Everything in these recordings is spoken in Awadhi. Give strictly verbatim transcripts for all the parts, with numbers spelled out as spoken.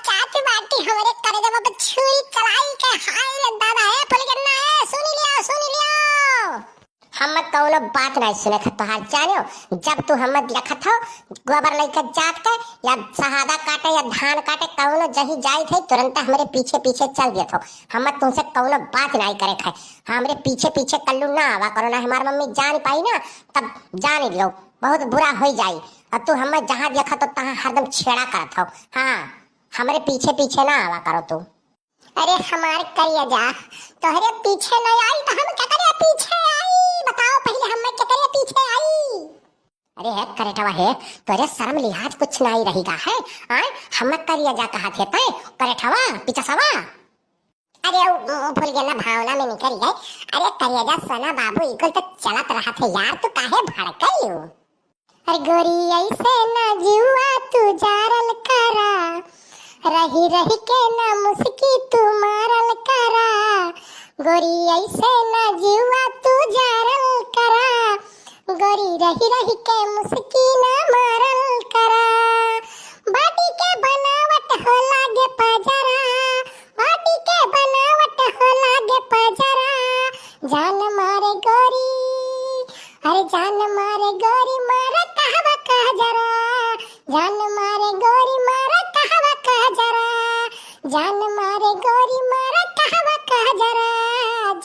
चाची बाटी हमरे करेजवा पे छुरी चलाई के, हाय रे दादा, ए फुलगेन्ना, ए, सुनि लियो, सुनि लियो। हम कौनो बात नाहीं सुने थे तोहार, जानियो, जब तू हम देखत हो, गोबर लइके जात के, या सहादा काटे, या धान काटे, कौनो जहीं जाइत है, तुरंत हमरे पीछे पीछे चल दियत हो। हम तुमसे कौनो बात नाहीं करे थे, हमरे पीछे पीछे कल्लू ना आवा करो, ना हमार मम्मी जान पाई ना, तब जान लियो, बहुत बुरा होइ जाई। और तू हम जहाँ देखत हो, तहाँ हरदम छेड़ा करत हो। हाँ, हमरे पीछे पीछे ना आवा करो तू। अरे हमार करेजा, तोहरे पीछे नहीं आई तो हम केकरे पीछे आई? बताओ पहिले, हम केकरे पीछे आई? अरे हे करेठवा हे, तोरे शर्म लिहाज कुछ नहीं रहिगा है? आय, हम करेजा कहा थे तय, करेठवा, पिचसवा। अरे उ, उ, फुलगेन्ना भावना में निकल गए। अरे करेजा सोना बाबू, इकुल तो चलत रहा थे यार, तू काहे भड़कई? अरे गोरी ऐसे ना जुआ तू जारल करा, रही रही के ना मुस्की तू मारल करा। गोरी ऐसे ना जुआ तू जारल करा, गोरी रही रही के मुस्की ना मारल करा। बाटी के बनावट हो लागे पजरा, बाटी के बनावट हो लागे पजरा। जान मारे गोरी, अरे जान मारे गोरी, मारे कहवा कह जरा। जान मारे गोरी, मारे कहवा कह जरा। जान मारे गोरी, मारे कहवा कह जरा।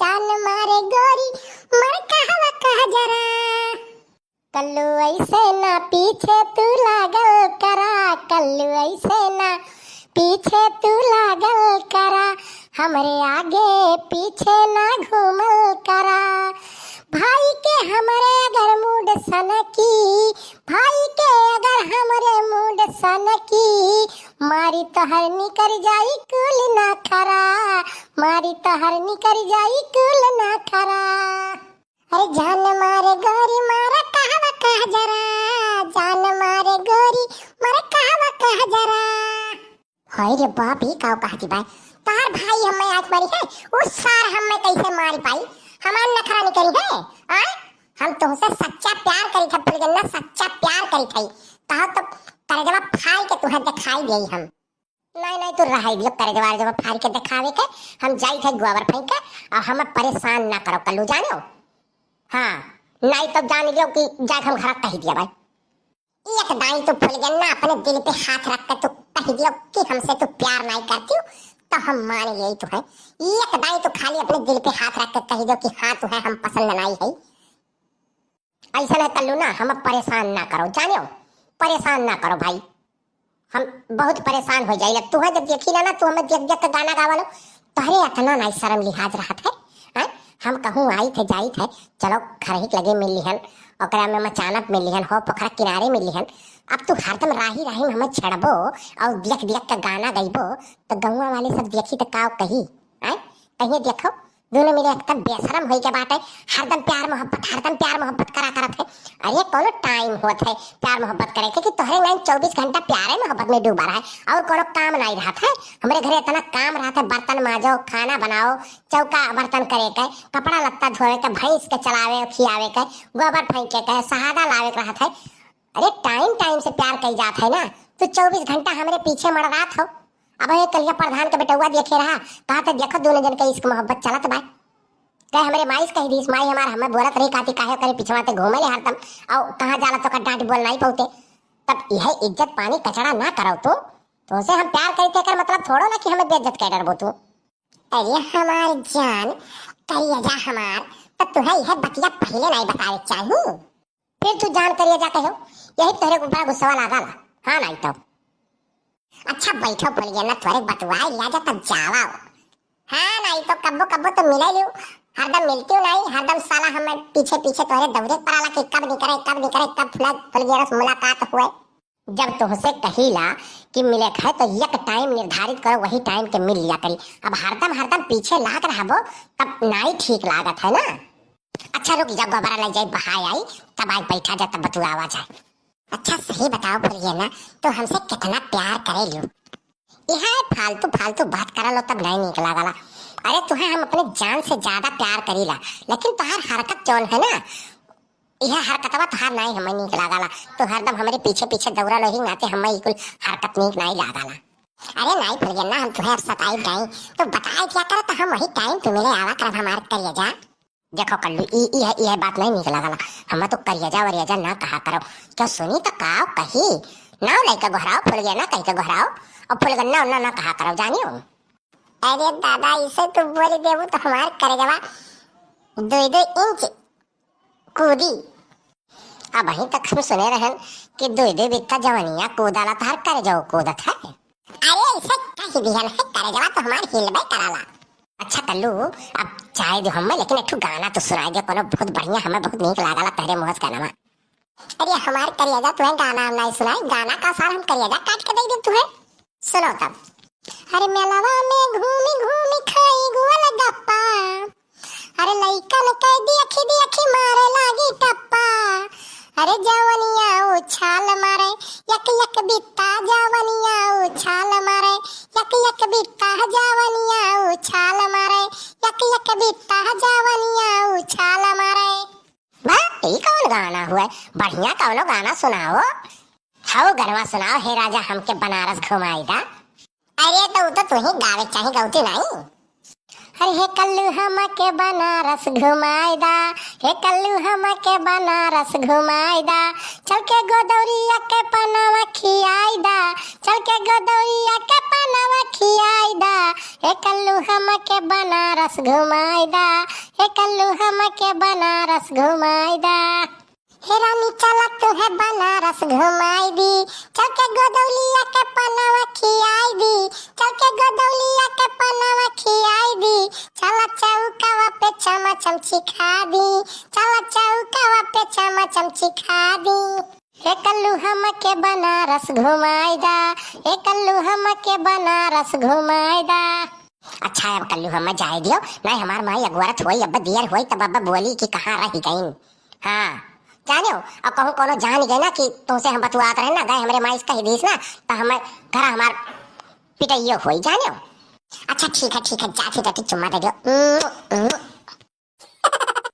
जान मारे गोरी, मारे कहवा कह जरा। कल्लू ऐसे ना पीछे तू लागल करा, कल्लू ऐसे ना पीछे तू लागल करा, हमरे आगे पीछे ना घूमल करा। भाई के हमरे अगर मूड सनकी, भाई के अगर हमरे मूड सनकी, मारी तोहर निकर जाई कुल ना खरा, मारी तोहर निकर जाई कुल ना खरा। अरे जान मारे गोरी मारा कहवा कह जरा, जान मारे गोरी मारा कहवा कह जरा। हाय रे बाप, ई काव कहती बाय? तोहार भाई हमें आज मारी है, उ सार हमें कैसे मारी पाई? हमार नखरा निकली है, आय? हम तुमसे सच्चा प्यार करी थे फुलगेन्ना, सच्चा प्यार करी थे। कहो तो करेजवा फाड़ के तुम्हें दिखाई देई हम। नहीं, नहीं, तू रहाई दियो, करेजवा, करेजवा फाड़ के दिखावे के, हम जाई थे गोबर फेंके, और हमें परेशान ना करो कल्लू, जानो? हाँ, नहीं तो जान लियो कि जाके हम घर कह दिया भाई। एक दाई तू फुलगेन्ना अपने दिल पे हाथ रख के तू कह दियो कि हमसे तू प्यार नहीं करती हो, तो हम मान गई तू है। एक दाई तू खाली अपने दिल पे हाथ रख के कह दियो कि हाँ तू है, हम पसंद नहीं है। ऐसा नहीं कल्लू ना, हम परेशान ना करो, जानियो, परेशान ना करो भाई, हम बहुत परेशान हो जाइला। तू है जब देखी ना, ना तू हमें देख देख के गाना गावा लो, तोहरे इतना नहीं शर्म लिहाज रहत है, हैं? हम कहूँ आई थे जाई थे, चलो घर ही के लगे मिल लिहन, ओकरा में मचानत मिल लिहन, हो पोखरा किनारे मिल लिहन। अब तू हरदम राही राही में हमें छेड़बो और देख देख के गाना गइबो, तो गौवा वाले सब देखी तो का कही, हैं? कहिए देखो, दोनों मिले एकदम बेशरम होई के बाटे, हरदम प्यार मोहब्बत, हरदम प्यार मोहब्बत करा करत है। अरे कोनो टाइम होत है प्यार मोहब्बत करे के कि तोहरे नाई चउबीस घंटा प्यारे मोहब्बत में डूबा रहे और कोनो काम नाई रहत है। हमरे घरे इतना काम रहत है, बर्तन माजो, खाना बनाओ, चौका बर्तन करे के, कपड़ा लत्ता धोवे के, भैंस के चलावे खियावे के, गोबर फेंके के, सहादा लावे के रहत है। अरे टाइम टाइम से प्यार कई जात है ना, तू चउबीस घंटा हमरे पीछे मड़रात हो। अब ये कलिया प्रधान के बेटउआ देखे रहा, कहा तो देखो दोनों जन के इश्क मोहब्बत चलत बा। कहे हमरे माई से कही दीस, माई हमार हमें बोलत रही, कहती काहे करे पिछवा ते घूमे ले हरदम, और कहाँ जाला तो का डांट बोल नहीं पौते। तब यह इज्जत पानी कचड़ा ना करो तू, तुमसे हम प्यार करते कर मतलब थोड़ो ना कि हमें बेइज्जत कर डरबो तू। अरे हमार जान, करिया जा हमार, तो तुहे यह बतिया पहले नहीं बतावे चाहिए। फिर तू जान करिया जा कहो, यही तोहरे ऊपर गुस्सा लागा ला। हाँ नहीं तो। अच्छा बैठो फुलगेन्ना, तोहरे बतुआई लिया जा तब जावा। हाँ नहीं तो कब्बो कब्बो तो मिले लियो, हरदम मिलती नहीं, हरदम साला हमें पीछे पीछे तोहरे दौड़े पड़ाला कि कब निकरे, कब निकरे, कब फुला फुलगेन्ना से मुलाकात हुए। जब तुमसे कहीला कि मिले खाए तो एक टाइम निर्धारित करो, वही टाइम के मिल लिया करी। अब हरदम हरदम पीछे लाग रहबो तब नाई ठीक लागत है ना। अच्छा रुक जा, गोबरा ले जाई बहाए आई, तब आई बैठा जा, तब बतुआवा जाए। अच्छा सही बताओ फुलगेन्ना, तो हमसे कितना प्यार करे लियो? यहाँ फालतू फालतू बात करा लो तब नहीं निक लागला। अरे तुहे हम अपने जान से ज्यादा प्यार करीला, लेकिन तुहार हरकत जौन है ना, यह हरकतवा तुहार नहीं हमें निक लागला। तो हरदम हमारे पीछे पीछे दौड़ा लो ही नाते हमें कुल हरकत निक नहीं लागला। अरे नाहीं फुलगेन्ना, हम तुहे अब सताइब नाहीं, तो बताए क्या करत, हम वही टाइम तू मिले आवा करब हमार करेजा। देखो कल्लू, ई, ई है, ई है बात नहीं निक लागला। हमें तो करेजा वरेजा ना कहा करो, क्यों सुनी तो काव कही। नाव लइका गोहराव, फुलगेन्ना कहि के गोहराव, और फुलगेन्ना उन्ना ना कहा करो, जानियो। अरे दादा, इसे तू बोल देबू तो हमार करेजवा दुई दुई इंच कूदी। अबहीं तक हम सुने रहन कि दुई दुई बित्ता जवनिया कूदाला, तहार करेजवा कूदत है। अरे ऐसे कहि दिहन है, करेजवा तो हमार हिलबे कराला। अच्छा कल्लू, अब जाए दो हमें, लेकिन एक ठो गाना तो सुनाई दे, कोनो बहुत बढ़िया, हमें बहुत नीक लागला तहरे मुँह से गाना। अरे हमार करेजा, तुहे गाना हम नाहीं सुनाई, गाना का सार हम करेजा काट के दे दे तुहे। सुनो तब। अरे मेलवा में घूमी घूमी खाई गोलगप्पा, अरे लइकन के देखी देखी मारे लागी टप्पा। अरे जवनिया उछाल मारे, यक यक बित्ता जवनिया उछाल मारे, यक यक बित्ता जवनिया उछाल मारे, यक यक बित्ता जवनिया उछाल मारे। बा, ई कौन गाना हुआ? बढ़िया कौनो गाना सुनाओ। हौ गनवा सुनाओ, हे राजा हमके बनारस घुमाई दा। अरे तो उ तो तुही गावे चाही, गौती नाहीं। अरे हे कल्लू हमके बनारस घुमाई दा, हे कल्लू हमके बनारस घुमाई दा, चल के गोदौरिया के पनवा खियाई दा, चल के गोदौरिया के पनवा खियाई दा, हे कल्लू हमके बनारस घुमाई दा, हे कल्लू हमके बनारस घुमाई दा। हे रानी चला तुहे बनारस घुमाई दी, चल के गोदौलिया के पनवा खियाई दी, चल के गोदौलिया के पनवा खियाई दी, चला चौकवा पे चमा चम चिखा दी, चला चौकवा पे चमा चम चिखा दी। हे कल्लू हमके बनारस घुमाई दा, हे कल्लू हमके बनारस घुमाई दा। अच्छा, अब कल्लू हमें जाए दियो, नाहीं हमार माई अगुअरत होई, अब दियर होई, तब अब बोली कि कहाँ रहि गईन। हाँ, जानियो, अब कहूँ कोनो जान गए ना कि तुमसे हम बतुआत रहे ना, गए हमरे माई से कहि दीस ना, तो हमें घर हमार पिटइयो होई, जानियो। अच्छा, ठीक है, ठीक है, जाती जाती चुम्मा दे दियो। उम्म, उम्म।